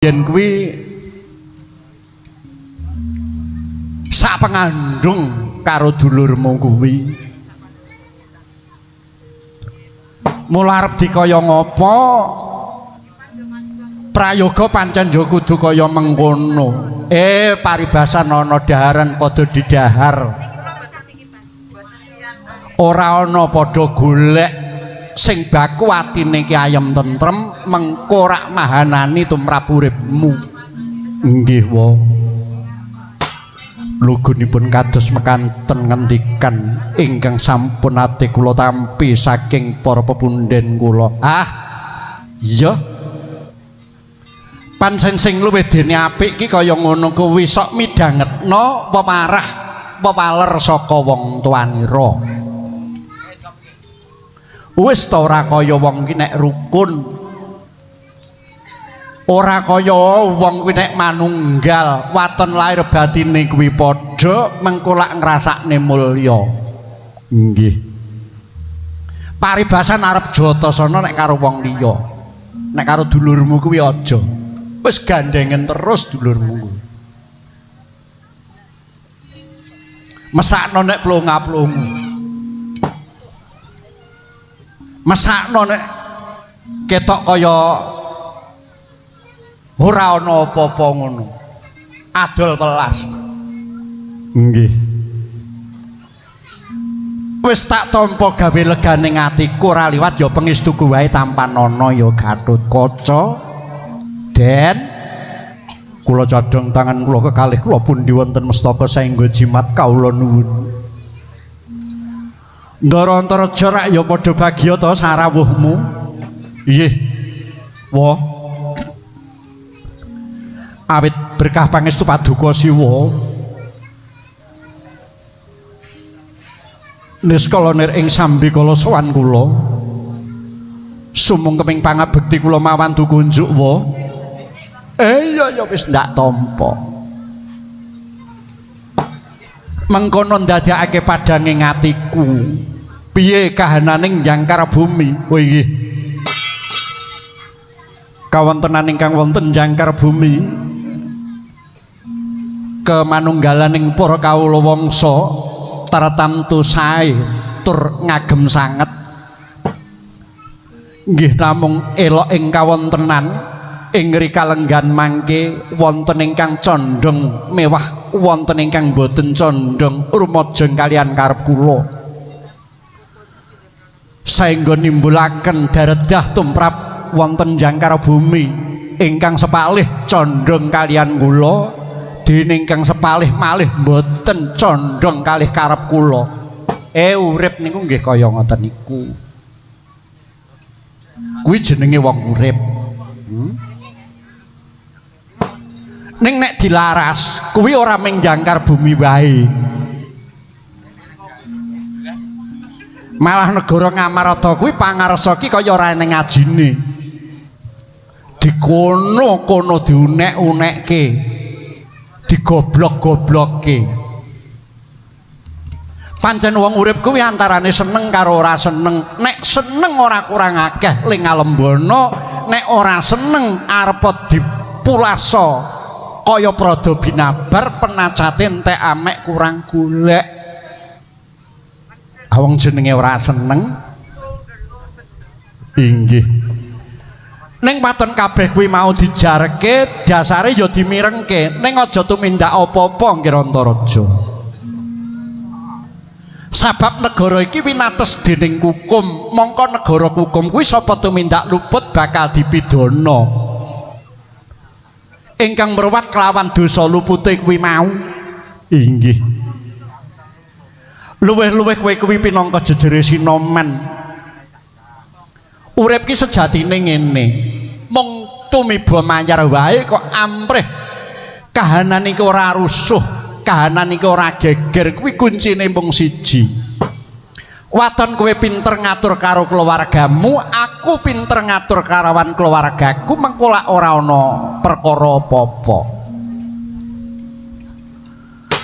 Yen kuwi sak pengandung karo dulurmu kuwi. Mula arep dikaya ngapa prayoga pancen ya kudu kaya mengkono. Paribasan ana daharan padha didahar. Ora ana padha golek sing baku atine ki ayem tentrem mengko rak mahanani tumrap uripmu. Nggih wa. Lugunipun kados mekanten ngendikan ingkang sampun ate kula tampi saking para pepunden kula. Ah, iya. Pancen sing luwih dene apik ki kaya ngono kuwi sok midhangetna peparah pepaler saka wong tuanira. Wis ta ora kaya wong ki nek rukun. Ora kaya wong kuwi nek manunggal, waton lahir batine kuwi padha mengko lak ngrasakne mulya. Nggih. Paribasan arep jotosono nek karo wong liya. Nek karo dulurmu kuwi aja. Wis gandengen terus dulurmu kuwi. Mesakno nek plonga-plongu. Mesakno nek ketok kaya ora ana apa-apa ngono. Adol welas. Nggih. Wis tak tampa gawe legane atiku ora liwat ya pengestuku wae tampanana ya Gatotkaca. Den kula cadhong tangan kula kekalih kula pundi wonten mestaka saengga jimat kawula nuwun. Ndara Antareja rak ya padha bagya ta sarawuhmu. Nggih. Wah. Awit berkah pangestu Paduka Siwa. Niskala nir ing sambikala sowan kula. Sumungkeming pangabekti kula mawandu kunjuk wa. Iya ya wis ndak tampa. Mengkono ndadekake padhange atiku. Piye kahananing jangkar bumi? Oh inggih. Kawontenan ingkang wonten jangkar bumi kemanunggalaning para kawula wangsa tartamtu sae tur ngagem sanget. Nggih namung elok ing kawontenan ing rikalenggan mangke wonten ingkang condhong mewah wonten ingkang boten condhong rumaja kalian karep kula. Saengga nimbulaken daredah tumrap wonten jangkar bumi ingkang sepalih condhong kalian kula dene ingkang sepalih malih boten condhong kalih karep kula. Urip niku nggih kaya ngoten niku. Kuwi jenenge wong urip. Ning nek dilaras kuwi ora mung jangkar bumi wae. Malah negara Ngamarta kuwi pangarsa ki kaya ora eneng ajine. Dikono-kono diunek-unekke. Digoblok-goblokke. Pancen wong urip kuwi antarane seneng karo ora seneng. Nek seneng ora kurang akeh ling ngalembana, nek ora seneng arep dipulasa kaya prada binabar penacate entek amek kurang golek. Wong jenenge ora seneng. Inggih. Ning paton kabeh kuwi mau dijarke, dasare ya dimirengke. Ning aja tumindak apa-apa nggih Antareja. Sabab negara iki winates dening kukum, mongko negara kukum kuwi sapa tumindak luput bakal dipidana. Ingkang merwat kelawan dosa lupute kuwi mau. Inggih. Luwih-luwih kowe kuwi pinangka jejere sinoman. Urip ki sejatine ngene. Mung tumiba manyar wae kok amprih kahanan iki ora rusuh, kahanan iki ora geger kuwi kuncine mung siji. Waton kowe pinter ngatur karo keluargamu, aku pinter ngatur karawan keluargaku, mengko lak ora ana perkara apa-apa.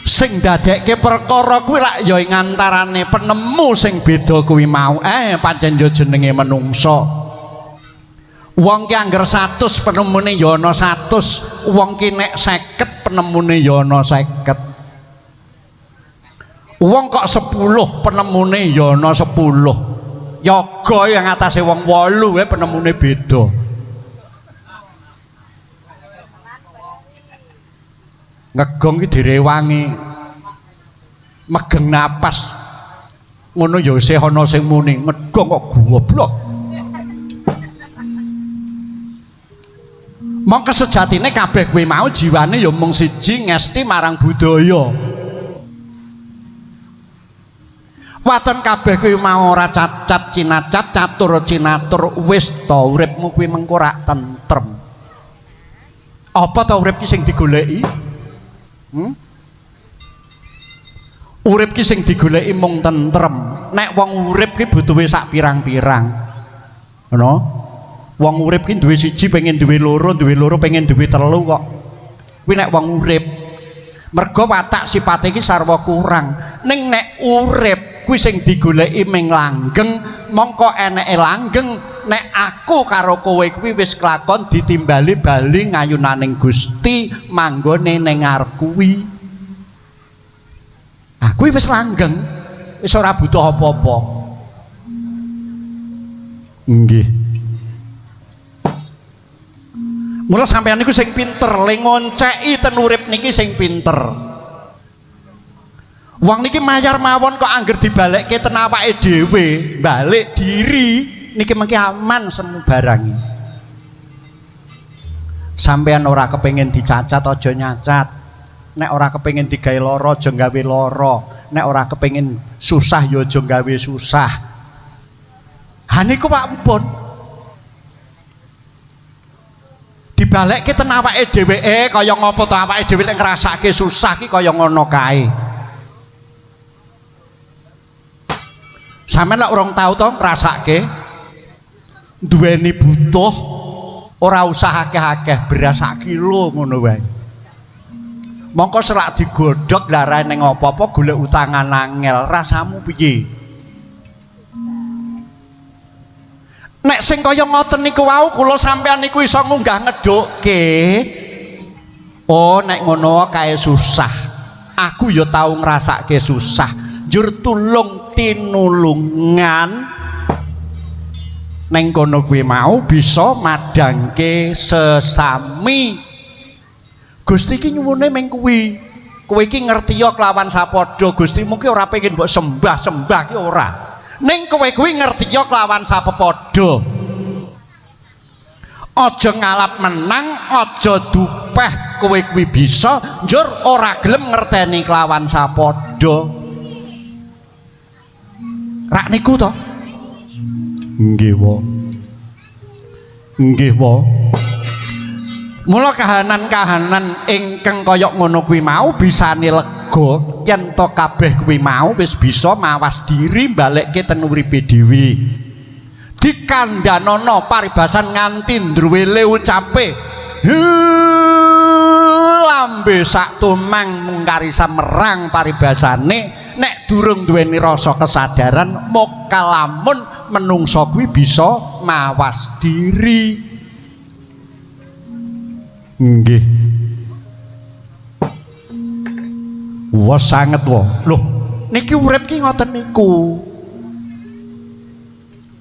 Sing dadekke perkara kuwi lak ya ing antarane penemu sing beda kuwi mau. Pancen ya jenenge menungsa. Wong ki angger 100 penemune ya ana 100, wong ki nek 50 penemune ya ana 50. Wong kok 10 penemune ya ana 10. Yoga yang atase wong 8 wae penemune beda. Ngegong ki direwangi megeng napas ngono ya isih ana sing muni ngegong kok goblok. Mongko sejatine kabeh kuwi mau jiwane ya mung siji ngesti marang budaya. Waton kabeh kuwi mau ora cacat cinacat catur cinatur wis ta uripmu kuwi mengko rak tentrem. Apa ta urip ki sing digoleki? Urip ki sing digoleki mung tentrem. Nek wong urip ki butuhe sak pirang-pirang. Ngono? Wong urip ki duwe siji pengen duwe loro, duwe loro pengen duwe telu kok. Kuwi nek wong urip. Mergo watak sipate iki sarwa kurang. Ning nek urip kuwi sing digoleki ming langgeng, mongko eneke langgeng nek aku karo kowe kuwi wis kelakon ditimbali bali ngayunaning Gusti manggone ning ngarep kuwi. Ah kuwi wis langgeng, wis ora butuh apa-apa. Nggih. Mula sampeyan niku sing pinter, le ngonceki ten urip niki sing pinter. Wong niki mayar mawon kok angger dibalekke ten awake dhewe, balik diri niki mengki aman semu barangi. Sampeyan ora kepengin dicacat aja nyacat. Nek ora kepengin digawe lara aja gawe lara. Nek ora kepengin susah ya aja gawe susah. Ha niku Pak pun. Dibalekke ten awake dhewe kaya ngopo to awake dhewe nek ngrasake susah ki kaya ngono kae. Sampeyan lek urung tau to ngrasake duweni butuh ora usah akeh-akeh beras sak kilo ngono wae. Mongko selak digodhog lha ning apa-apa golek utangan angel, rasamu piye? Nek sing kaya ngoten niku wau kula sampeyan niku iso ngunggah ngedhukke. Oh nek ngono kae susah. Aku ya tau ngrasake susah. Njur tulung tinulungan neng kono kuwi mau bisa madhangke sesami. Gusti iki nyuwune ming kuwi. Kowe iki ngerti ya kelawan sapadha Gustimu ki ora pengin mbok sembah-sembah ki ora. Ning kowe kuwi ngerti ya kelawan sapepadha. Aja ngalap menang, aja dupeh kowe kuwi bisa njur ora gelem ngerteni kelawan sapadha. Rak niku to? Nggih, wa. Nggih, wa. Mula kahanan-kahanan ingkang kaya ngono kuwi mau bisane lega yen to kabeh kuwi mau wis bisa mawas diri balekke ten uripe dhewe. Dikandhanono paribasan nganti ndruwele ucape lambe sak tumang mung karisa merang paribasane nek durung duweni rasa kesadaran mokalamun menungso kuwi bisa mawas diri. Nggih. Wah sanget wae. Loh, niki urip ki ngoten niku.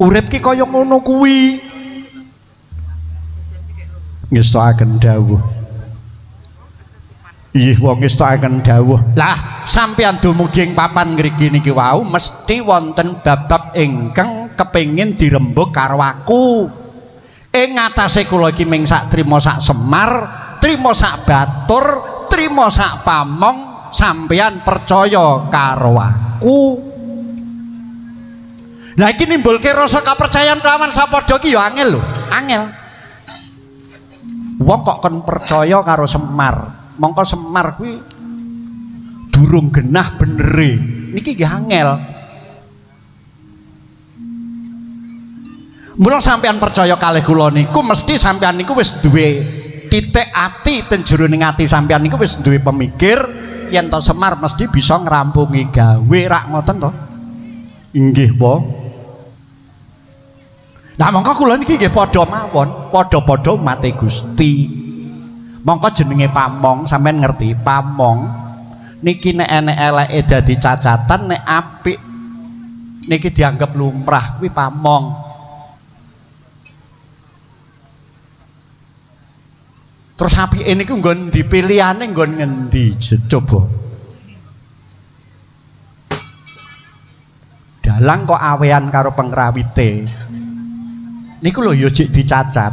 Urip ki kaya ngono kuwi. Ngestokaken dawuh. Ih, wong ngestokaken dawuh. Lah, sampeyan dumugi ing papan ngriki niki wau mesti wonten bab-bab ingkang kepengin dirembug karo aku. Ing ngatasé kula iki ming sak trima sak Semar, trima sak batur, trima sak pamong, sampeyan percaya karo aku. Lah iki nimbulke rasa kapercayan kelawan sapadha ki ya angel lho, angel. Wong kok kon percaya karo Semar, mongko Semar kuwi durung genah benere. Niki nggih angel. Mula sampeyan percaya kalih kula niku mesti sampeyan niku wis duwe titik ati ten jroning ati sampeyan niku wis duwe pemikir yen to Semar mesti bisa ngrampungi gawe rak ngoten to? Inggih, po. Nah mongko kula niki nggih padha mawon, padha-padha umate Gusti. Mongko jenenge pamong, sampean ngerti pamong niki nek enek eleke dadi cacatan, nek apik niki dianggap lumrah kuwi pamong. Terus apike niku nggon ndi, pilihane nggon ngendi? Coba. Dalang kok awean karo pengrawite. Niku lho ya jek dicacat.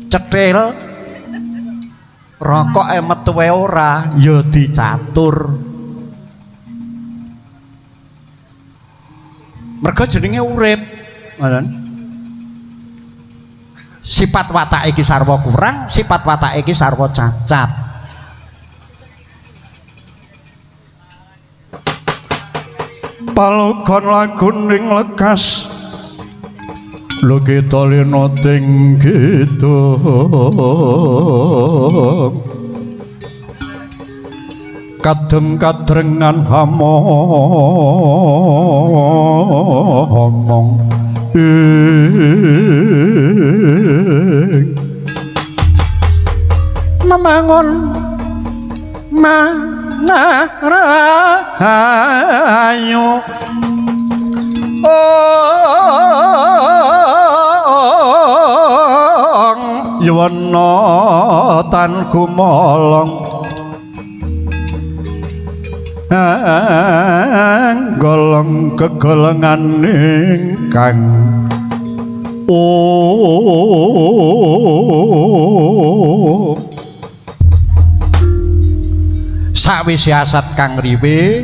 Cethil rokoke metu wae ora ya dicatur. Mergo jenenge urip, ngoten. Sifat watake iki sarwa kurang, sifat watake iki sarwa cacat. Palogon laguning lekas logita lena ting kidung kadeng kadrengan hamomong ing memangun manah rahayu ong yuwana tan gumolong golong kegolongan ingkang oh. Sawise asat kang riwe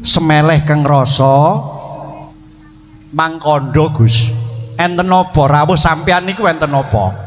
semeleh kang rasa mangkandha Gus, enten apa rawuh sampean niku enten apa?